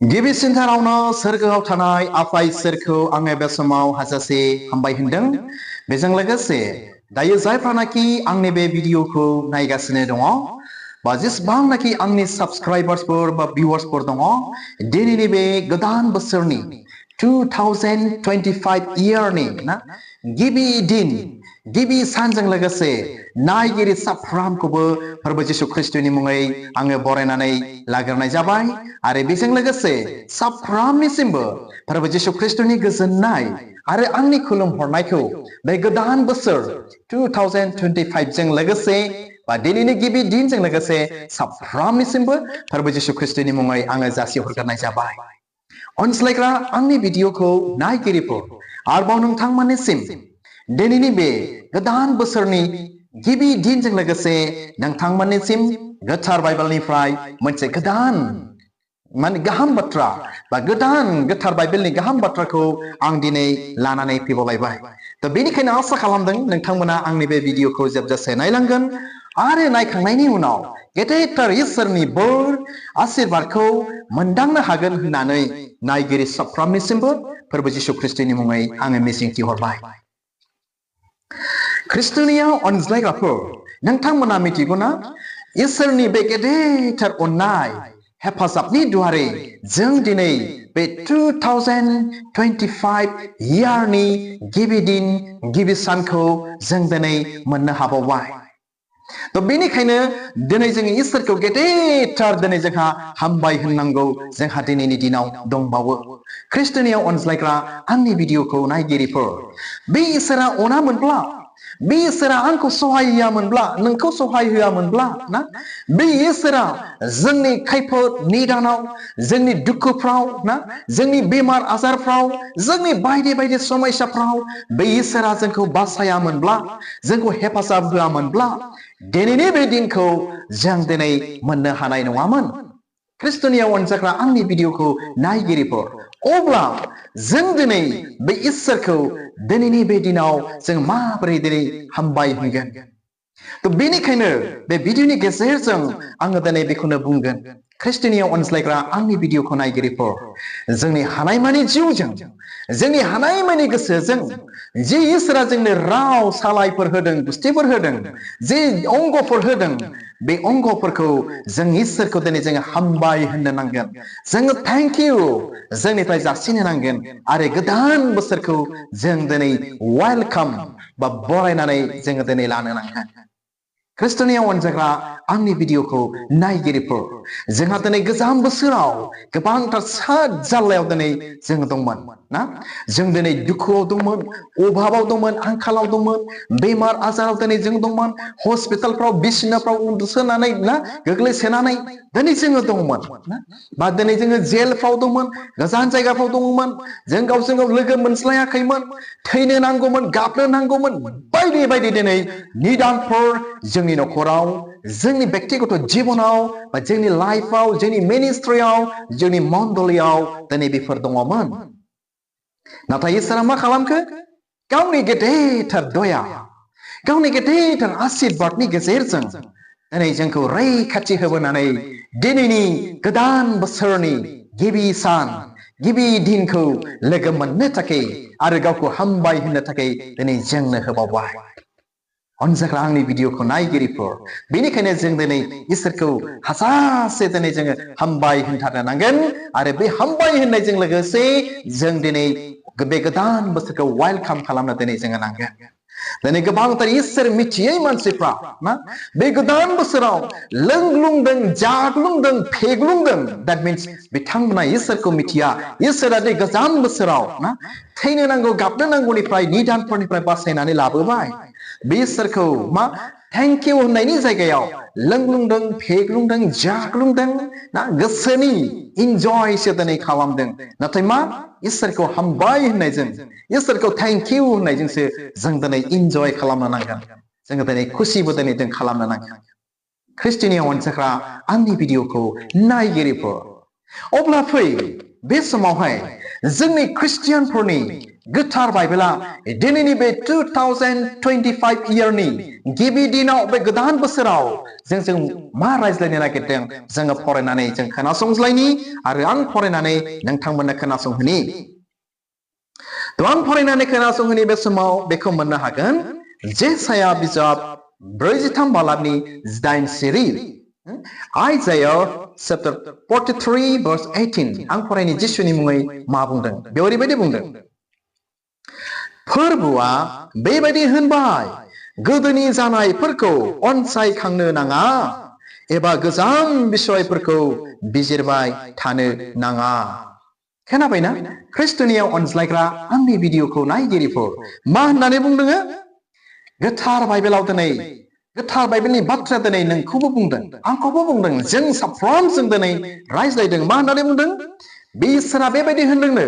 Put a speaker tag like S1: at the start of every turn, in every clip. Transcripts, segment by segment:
S1: गिबि सिन्थारावनो सोरगोआव थानाय आफा इसोरखौ आङो बे समाव हाजासे हामबाय होनदों। बेजों लोगोसे दायो जायफ्रानाखि आंनि बे भिडिअखौ नायगासिनो दङ बा जेसेबांनाखि आंनि साबस्क्राइबार्सफोर बा भिउवार्सफोर दङ दिनैनि बे गोदान बोसोरनि 2025 इयारनि ना गिबि दिन गिबि सानजों लोगोसे नायगिरि साफ्रामखौबो फोरबो जिसु ख्रिस्टनि मुङै आङो बरायनानै लाग्रोनाय जाबाय आरो बेजों लोगोसे साफ्रामनिसिमबो फोरबो जिसु ख्रिस्टनि गोजोननाय आरो आंनि खुलुमहरनायखौ बे गोदान बोसोर 2025 जों लोगोसे बा दिनैनि गिबि दिनजों लोगोसे साफ्रामनिसिमबो फोरबो जिसु ख्रिस्टनि मुङै आङो जासिहरग्रोनाय जाबाय। अनज्लायग्रा आंनि भिडिअखौ नायगिरिफोर आरोबाव नोंथांमोननिसिम दिनैनि बे गोदान बोसोरनि गिबि दिनजों लोगोसे नोंथांमोननिसिम गोथार बाइबेलनिफ्राय मोनसे गोदान माने गाहाम बाथ्रा बा गोदान गोथार बाइबेलनि गाहाम बाथ्राखौ आं दिनै लानानै फैबावलायबाय। थ' बेनिखायनो आसा खालामदों नोंथांमोना आंनि बे भिडिअखौ जोबजासे नायलांगोन आरो नायखांनायनि उनाव गेदेरथार इसोरनि बोर आशीर्बादखौ मोनदांनो हागोन होननानै नायगिरि साफ्रामनिसिमबो फोरबो जिसु ख्रिस्टनि मुङै आङो मिजिंथिहरबाय। ख्रिस्टनियाव अनज्लायग्राफोर नोंथांमोना मिथिगौना इसोरनि बे गेदेरथार अननाय हेफाजाबनि दुआरै जों दिनै बे 2025 इयारनि गिबि दिन गिबि सानखौ जों दिनै मोननो हाबावबाय। थ' बेनिखायनो दिनै जोङो इसोरखौ गेदेरथार दिनै जोंहा हामबाय होननांगौ जोंहा दिनैनि दिनाव दंबावो। ख्रिस्टनियाव अनज्लायग्रा आंनि भिडिअखौ नायगिरिफोर बे इसोरा अनामोनब्ला बे इसोरा आंखौ सहाय होआमोनब्ला नोंखौ सहाय होआमोनब्ला ना बे इसोरा जोंनि खैफोद निदानाव जोंनि दुखुफ्राव ना जोंनि बेमार आजारफ्राव जोंनि बायदि बायदि समस्याफ्राव बे इसोरा जोंखौ बासायामोनब्ला जोंखौ हेफाजाब होआमोनब्ला दिनैनि बे दिनखौ जों दिनै मोननो हानाय नङामोन। ख्रिस्टनियाव अनजाग्रा आंनि भिडिअखौ नायगिरिफोर अब्ला जों दिनै बे इसोरखौ दिनैनि बे दिनाव जों माबोरै दिनै हामबाय होगोन। थ' बेनिखायनो बे भिडिअनि गेजेरजों आङो दिनै बेखौनो बुंगोन ख्रिस्टनियाव अनज्लायग्रा आंनि भिडिअखौ नायगिरिफोर जोंनि हानायमानि जिउजों जोंनि हानायमानि गोसोजों जे इसोरा जोंनो राव सालायफोर होदों गुस्थिफोर होदों जे अंगफोर होदों बे अंगफोरखौ जों इसोरखौ दिनै जोङो हामबाय होननो नांगोन। जोङो थेंक इउ जोंनिफ्राय जासिनो नांगोन आरो गोदान बोसोरखौ जों दिनै वेलकाम बा बरायनानै जोङो दिनै लानो नांगोन। ख्रिस्टनियाव अनजाग्रा आंनि भिडिअखौ नायगिरिफोर जोंहा दिनै गोजाम बोसोराव गोबांथार साद जाल्लायाव दिनै जों दंमोन ना जों दिनै दुखुआव दंमोन अभाबाव दंमोन आंखालाव दंमोन बेमार आजाराव दिनै जों दंमोन हस्पिटालफ्राव बिसिनाफ्राव उन्दुसोनानै ना गोग्लैसोनानै दिनै जोङो दंमोन ना बा दिनै जोङो जेलफ्राव दंमोन गोजान जायगाफ्राव दंमोन जों गावजों गाव लोगो मोनज्लायाखैमोन थैनो नांगौमोन गाबनो नांगौमोन बायदि बायदि दिनै निदानफोर जोंनि नखराव जोंनि बेक्तिगत जिबनाव बा जोंनि लाइफआव जोंनि मिनिस्ट्रियाव जोंनि मण्डलियाव दिनै बेफोर दङमोन। नाथाय इसोरा मा खालामखो गावनि गेदेरथार दया गावनि गेदेरथार आशीर्बादनि गेजेरजों दिनै जोंखौ रैखाथि होबोनानै दिनैनि गोदान बोसोरनि गिबि सान गिबि दिनखौ लोगो मोननो थाखाय आरो गावखौ हामबाय होननो थाखाय दिनै जोंनो होबावबाय। अनजाग्रा आंनि भिडिअखौ नायगिरिफोर बेनिखायनो जों दिनै इसोरखौ हाजासे दिनै जोङो हामबाय होनथारनो नांगोन आरो बे हामबाय होननायजों लोगोसे जों दिनै बे गोदान बोसोरखौ वेलकाम खालामनो दिनै जोङो नांगोन। दिनै गोबांथार इसोर मिथियै मानसिफ्रा ना बे गोदान बोसोराव लोंग्लुंदों जाग्लुंदों फेग्लुंदों दैट मिन्स बिथांमोना इसोरखौ मिथिया इसोरा बे गोजान बोसोराव ना थैनो नांगौ गाबनो नांगौनिफ्राय निदानफोरनिफ्राय बासायनानै लाबोबाय। बे इसोरखौ मा थेंक इउ होननायनि जायगायाव लोंग्लुंदों फेग्लुंदों जाग्लुंदों ना गोसोनि इन्जयसो दिनै खालामदों। नाथाय मा इसोरखौ हामबाय होननायजों इसोरखौ थेंक इउ होननायजोंसो जों दिनै इन्जय खालामनो नांगोन। जोङो दिनै खुसिबो दिनै खालामनो नांगोन। ख्रिस्टनियाव अनजाग्रा आंनि भिडिअखौ नायगिरिफोर अब्ला फै बे समावहाय जोंनि ख्रिस्टियानफोरनि गोथार बाइबेला दिनैनि बे 2025 इयारनि गिबि दिनाव बे गोदान बोसोराव जों मा रायज्लायनो नागिरदों जोङो फरायनानै जों खोनासंज्लायनि आरो आं फरायनानै नोंथांमोननो खोनासंहोनि आं फरायनानै खोनासंहोनि बे समाव बेखौ मोननो हागोन जेसाया बिजाब 43 बालाबनि 8 सिरि Isaiah chapter 43 verse 18 आं फरायनि जिसुनि मुङै मा बुंदों बेयाव ओरैबायदि बुंदों फोरबुआ बेबायदि होनबाय गोदोनि जानायफोरखौ अनसायखांनो नाङा एबा गोजाम बिसयफोरखौ बिजिरबाय थानो नाङा खोनाबायना ख्रिस्टनियाव अनज्लायग्रा आंनि भिडिअखौ नायगिरिफोर मा होननानै बुंदों गोथार बाइबेलाव दिनै गोथार बाइबेलनि बाथ्रा दिनै नोंखौबो बुंदों आंखौबो बुंदों जों साफ्रोमजों दिनै रायज्लायदों मा होननानै बुंदों बे इसोरा बेबायदि होनदोंनो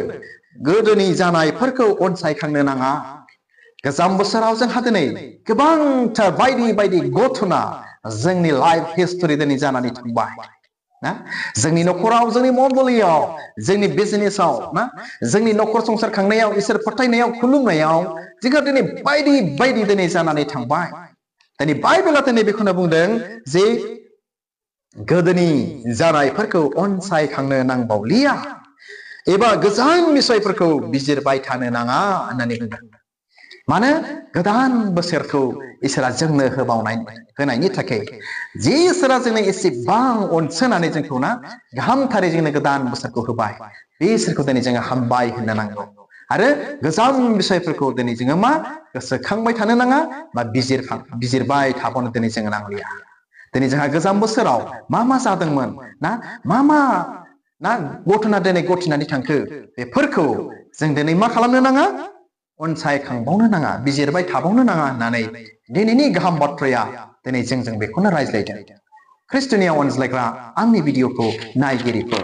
S1: गोदोनि जानायफोरखौ अनसायखांनो नाङा गोजाम बोसोराव जोंहा दिनै गोबांथार बायदि बायदि घटना जोंनि लाइफ हिस्टरि दिनै जानानै थांबाय ना जोंनि नखराव जोंनि मण्डलियाव जोंनि बिजनेसाव ना जोंनि नखर संसार खांनायाव इसोर फोथायनायाव खुलुमनायाव जोंहा दिनै बायदि बायदि दिनै जानानै थांबाय दिनै बाइबेला दिनै बेखौनो बुंदों जे गोदोनि जानायफोरखौ अनसायखांनो नांबावलिया एबा गोजाम बिसयफोरखौ बिजिरबाय थानो नाङा होननानै बुंदों मानो गोदान बोसोरखौ इसोरा जोंनो होनायनि थाखाय जे इसोरा जोंनो एसेबां अनसोनानै जोंखौ ना गाहामथारै जोंनो गोदान बोसोरखौ होबाय बे इसोरखौ दिनै जोङो हामबाय होननो नांगौ आरो गोजाम बिसयफोरखौ दिनै जोङो मा गोसोखांबाय थानो नाङा बा बिजिरबाय थाबानो दिनै जोङो नांलिया दिनै जोंहा गोजाम बोसोराव मा जादोंमोन ना मा ना घटना दिनै घटिनानै थांखो बेफोरखौ जों दिनै मा खालामनो नाङा अनसायखांबावनो नाङा बिजिरबाय थाबावनो नाङा होननानै दिनैनि गाहाम बाथ्राया दिनै जों बेखौनो रायज्लायदों ख्रिस्टनियाव अनज्लायग्रा आंनि भिडिअखौ नायगिरिफोर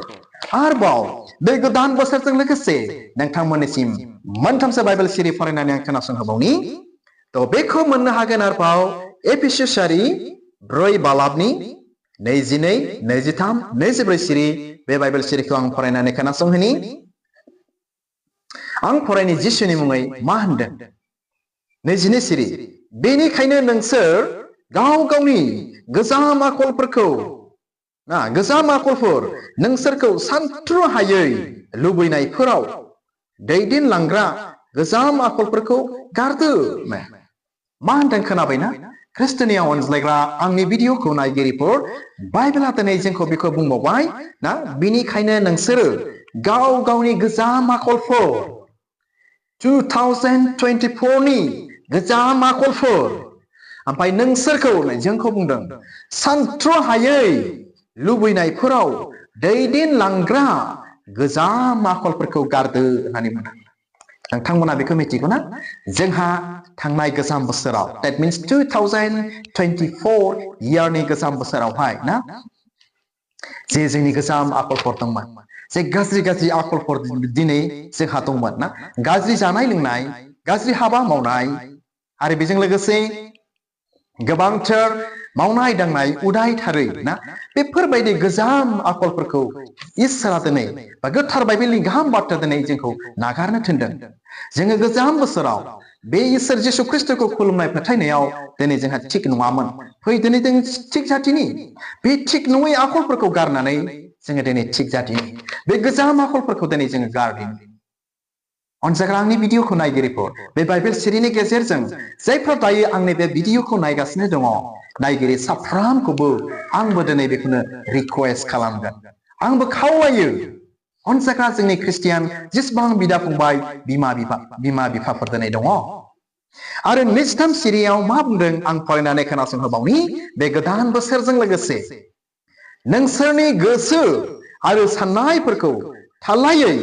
S1: आरोबाव बे गोदान बोसोरजों लोगोसे नोंथांमोननिसिम मोनथामसो बाइबेल सिरि फरायनानै आं खोनासंहोबावनि बेखौ मोननो हागोन आरोबाव एफिसियारि 4 बालाबनि 22, 23, 24 सिरि बे बाइबेल सिरिखौ आं फरायनानै खोनासंहोनि आं फरायनि जिसुनि मुङै मा होनदों 22 सिरि बेनिखायनो नोंसोर गाव गावनि गोजाम आखलफोर नोंसोरखौ सानथ्र' हायै लुबैनायफोराव दैदेनलांग्रा गोजाम आखलफोरखौ गारदो मा होनदों खोनाबायना ख्रिस्टनियाव अनज्लायग्रा आंनि भिडिअखौ नायगिरिफोर बाइबेला दिनै जोंखौ बेखौ बुंबावबाय ना बिनिखायनो नोंसोरो गाव गावनि गोजाम आखलफोर 2024 नि गोजाम आखलफोर ओमफ्राय नोंसोरखौ जोंखौ बुंदों सानथ्र' हायै लुबैनायफोराव दैदेनलांग्रा गोजाम आखलफोरखौ गारदो होननानै बुंदों नोंथांमोना बेखौ मिथिगौ ना जोंहा थांनाय गोजाम बोसोराव that means 2024 इयारनि गोजाम बोसोरावहाय ना जे जोंनि गोजाम आखलफोर दंमोन जे गाज्रि आखलफोर दिनै जोंहा दंमोन ना गाज्रि जानाय लोंनाय गाज्रि हाबा मावनाय आरो बेजों लोगोसे गोबांथार मावनाय दांनाय उदायथारै ना बेफोरबायदि गोजाम आखलफोरखौ इसोरा दिनै बा गोथार बाइबेलनि गाहाम बाथ्रा दिनै जोंखौ नागारनो थिनदों जोङो गोजाम बोसोराव बे इसोर जिसु ख्रिस्टखौ खुलुमनाय फोथायनायाव दिनै जोंहा थिग नङामोन फै दिनै जों थिग जाथिनि बे थिग नङै आखलफोरखौ गारनानै जोङो दिनै थिग जाथिनि बे गोजाम आखलफोरखौ दिनै जोङो गारदिनि अनजाग्रा आंनि भिडिअखौ नायगिरिफोर बे बाइबेल सिरिनि गेजेरजों जायफोर दायो आंनि बे भिडिअखौ नायगासिनो दङ नायगिरि साफ्रोमखौबो आंबो दिनै बेखौनो रिक्वेस्ट खालामगोन आंबो खावलायो अनजाग्रा जोंनि ख्रिस्टियान जेसेबां बिदा फंबाय बिमा बिफाफोर दिनै दङ आरो 23 सिरियाव मा बुंदों आं फरायनानै खोनासंहोबावनि बे गोदान बोसोरजों लोगोसे नोंसोरनि गोसो आरो साननायफोरखौ थालायै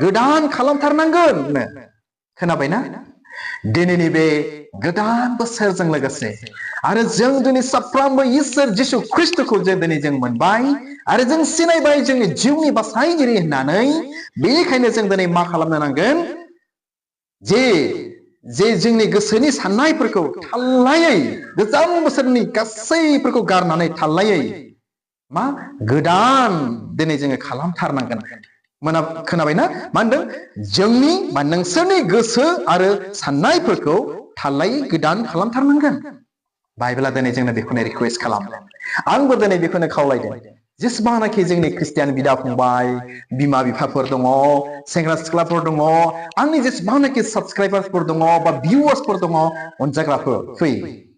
S1: गोदान खालामथारनांगोन खोनाबायना दिनैनि बे गोदान बोसोरजों लोगोसे आरो जों दिनै साफ्रोमबो इसोर जिसु ख्रिस्टखौ जों दिनै जों मोनबाय आरो जों सिनायबाय जोंनि जिउनि बासायगिरि होननानै बेनिखायनो जों दिनै मा खालामनो नांगोन जे जोंनि गोसोनि साननायफोरखौ थाल्लायै गोजाम बोसोरनि गासैफोरखौ गारनानै थाल्लायै मा गोदान दिनै जोङो खालामथारनांगोन खोनाबायना मा होनदों जोंनि बा नोंसोरनि गोसो आरो साननायफोरखौ थाल्लायै गोदान खालामथारनांगोन बाइबेला दिनै जोंनो बेखौनो रिक्वेस्ट खालामदों आंबो दिनै बेखौनो खावलायदों जेसेबांनाखि जोंनि ख्रिस्टियान बिदा फंबाय बिमा बिफाफोर दङ सेंग्रा सिख्लाफोर दङ आंनि जेसेबांनाखि साबस्क्राइबार्सफोर दङ बा भिउवार्सफोर दङ अनजाग्राफोर फै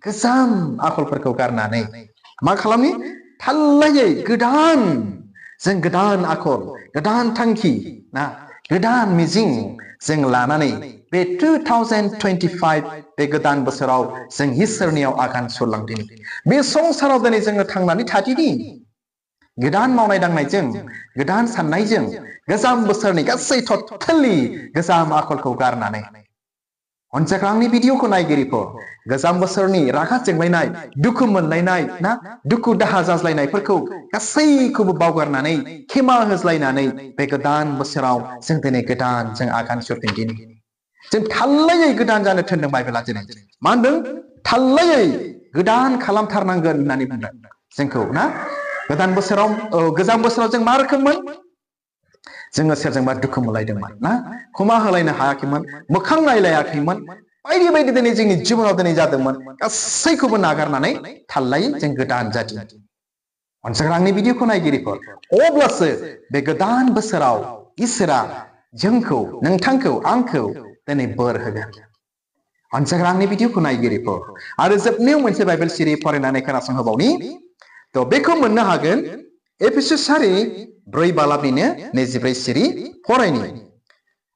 S1: गोजाम आखलफोरखौ गारनानै मा खालामनि थाल्लायै गोदान जों गोदान आखल गोदान थांखि ना गोदान मिजिं जों लानानै बे 2025 बे गोदान बोसोराव जों इसोरनियाव आगान सुरलांदिनि बे संसाराव दिनै जोङो थांनानै थादिनि गोदान मावनाय दांनायजों गोदान साननायजों गोजाम बोसोरनि गासै टटेलि गोजाम आखलखौ गारनानै अनजाग्रा आंनि भिडिअखौ नायगिरिफोर गोजाम बोसोरनि रागा जोंलायनाय दुखु मोनलायनाय ना दुखु दाहा जाज्लायनायफोरखौ गासैखौबो बावगारनानै खेमा होज्लायनानै बे गोदान बोसोराव जों दिनै गोदान जों आगान सुरफिनदिनि जों थाल्लायै गोदान जानो थिनदों बाइबेला दिनै मा होनदों थाल्लायै गोदान खालामथारनांगोन होननानै बुंदों जोंखौ ना गोदान बोसोराव गोजाम बोसोराव जों मा रोखोममोन जोङो सोरजोंबा दुखु मोनलायदोंमोन ना क्षमा होलायनो हायाखैमोन मोखां नायलायाखैमोन बायदि बायदि दिनै जोंनि जिबनाव दिनै जादोंमोन गासैखौबो नागारनानै थाल्लायै जों गोदान जादों अनजाग्रा आंनि भिडिअखौ नायगिरिफोर अब्लासो बे गोदान बोसोराव इसोरा जोंखौ नोंथांखौ आंखौ दिनै बोर होगोन अनजाग्रा आंनि भिडिअखौ नायगिरिफोर आरो जोबनायाव मोनसे बाइबेल सिरि फरायनानै खोनासंहोबावनि थ' बेखौ मोननो हागोन एफिसुस 4 बालाबनिनो 24 सिरि फरायनि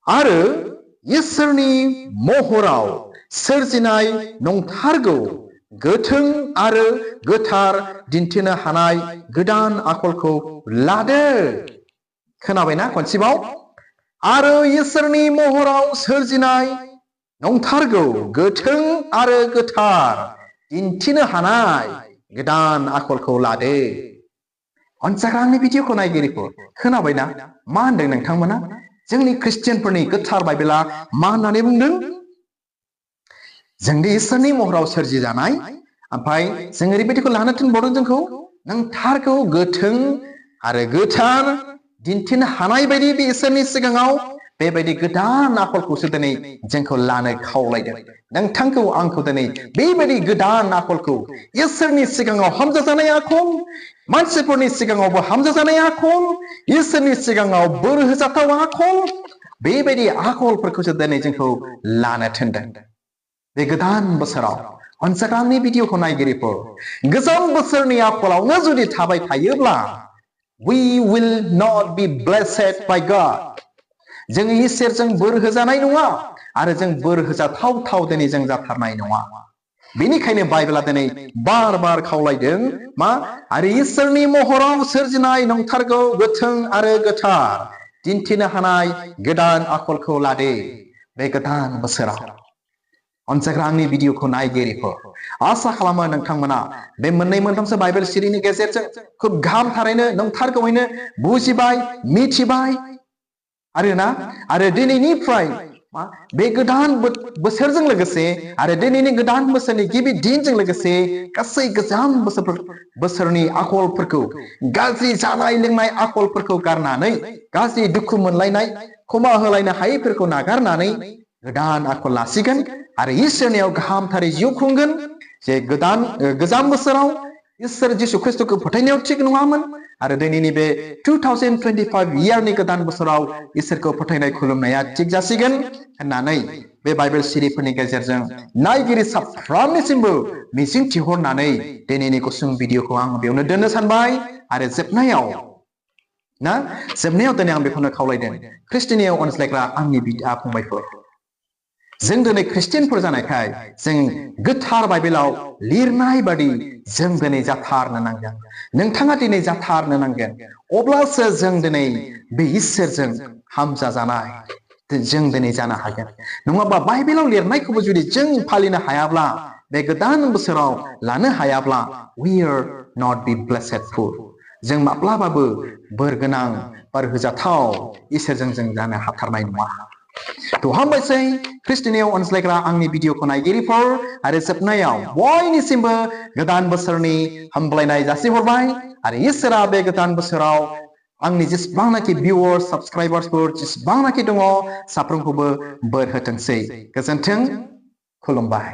S1: आरो इसोरनि महराव सोरजिनाय नंथारगौ गोथों आरो गोथार दिन्थिनो हानाय गोदान आखलखौ लादो खोनाबायना खनसेबाव आरो इसोरनि महराव सोरजिनाय नंथारगौ गोथों आरो गोथार दिन्थिनो हानाय गोदान आखलखौ लादो अनजाग्रा आंनि भिडिअखौ नायगिरिफोर खोनाबायना मा होनदों नोंथांमोना जोंनि ख्रिस्टियानफोरनि गोथार बाइबेला मा होननानै बुंदों जोंनि इसोरनि महराव सोरजिजानाय ओमफ्राय जों ओरैबायदिखौ लानो थिनबावदों जोंखौ नोंथारगौ गोथों आरो गोथार दिन्थिनो हानाय बायदि बे इसोरनि सिगाङाव बेबायदि गोदान आखलखौसो दिनै जोंखौ लानो खावलायदों नोंथांखौ आंखौ दिनै बेबायदि गोदान आखलखौ इसोरनि सिगाङाव हामजाजानाय आखल मानसिफोरनि सिगाङावबो हामजाजानाय आखल इसोरनि सिगाङाव बोर होजाथाव आखल बेबायदि आखलफोरखौसो दिनै जोंखौ लानो थिनदों बे गोदान बोसोराव अनजाग्रा आंनि भिडिअखौ नायगिरिफोर गोजाम बोसोरनि आखलावनो जुदि थाबाय थायोब्ला we will not be blessed by God जों इसोरजों बोर होजानाय नङा आरो जों बोर होजाथाव थाव दिनै जों जाथारनाय नङा बेनिखायनो बाइबेला दिनै बार बार खावलायदों मा आरो इसोरनि महराव सोरजिनाय नंथारगौ गोथों आरो गोथार दिन्थिनो हानाय गोदान आखलखौ लादो बे गोदान बोसोराव अनजाग्रा आंनि भिडिअखौ नायगिरिफोर आसा खालामो नोंथांमोना बे मोननै मोनथामसो बाइबेल सिरिनि गेजेरजों खुब गाहाम थारैनो नंथारगौयैनो बुजिबाय मिथिबाय आरो दिनैनिफ्राय बे गोदान बोसोरजों लोगोसे आरो दिनैनि गोदान बोसोरनि गिबि दिनजों लोगोसे गासै गोजाम बोसोरनि आखलफोरखौ गाज्रि जानाय लोंनाय आखलफोरखौ गारनानै गाज्रि दुखु मोनलायनाय क्षमा होलायनो हायैफोरखौ नागारनानै गोदान आखल लासिगोन आरो इसोरनियाव गाहामथारै जिउ खुंगोन जे गोजाम बोसोराव इसोर जिसु ख्रिस्टखौ फोथायनायाव थिग नङामोन आरो दिनैनि बे 2025 इयारनि गोदान बोसोराव इसोरखौ फोथायनाय खुलुमनाया थिग जासिगोन होननानै बे बाइबेल सिरिफोरनि गेजेरजों नायगिरि साफ्रोमनिसिमबो मिजिं थिहरनानै दिनैनि गुसुं भिडिअखौ आं बेयावनो दोननो सानबाय आरो जोबनायाव दिनै आं बेखौनो खावलायदों ख्रिस्टियानियाव अनज्लायग्रा आंनि बिदा फंबायफोर जों दिनै ख्रिस्टियानफोर जानायखाय जों गोथार बाइबेलाव लिरनाय बादि जों दिनै जाथारनो नांगोन नोंथाङा दिनै जाथारनो नांगोन अब्लासो जों दिनै बे इसोरजों हामजाजानाय जों दिनै जानो हागोन नङाबा बाइबेलाव लिरनायखौबो जुदि जों फालिनो हायाब्ला बे गोदान बोसोराव लानो हायाब्ला we are not be blessed full जों माब्लाबाबो बोर गोनां बोर होजाथाव इसोरजों जों जानो हाथारनाय नङा To हामबायसै ख्रिस्टियानाव अनज्लायग्रा आंनि भिडिअखौ नायगिरिफोर आरो जोबनायाव बयनिसिमबो गोदान बोसोरनि हामब्लायनाय जासिहरबाय आरो इसोरा बे गोदान बोसोराव आंनि जेसेबांनाखि भिउअर्स साबस्क्राइबार्सफोर जेसेबांनाखि दङ साफ्रोमखौबो बोर होथोंसै गोजोन्थों खुलुमबाय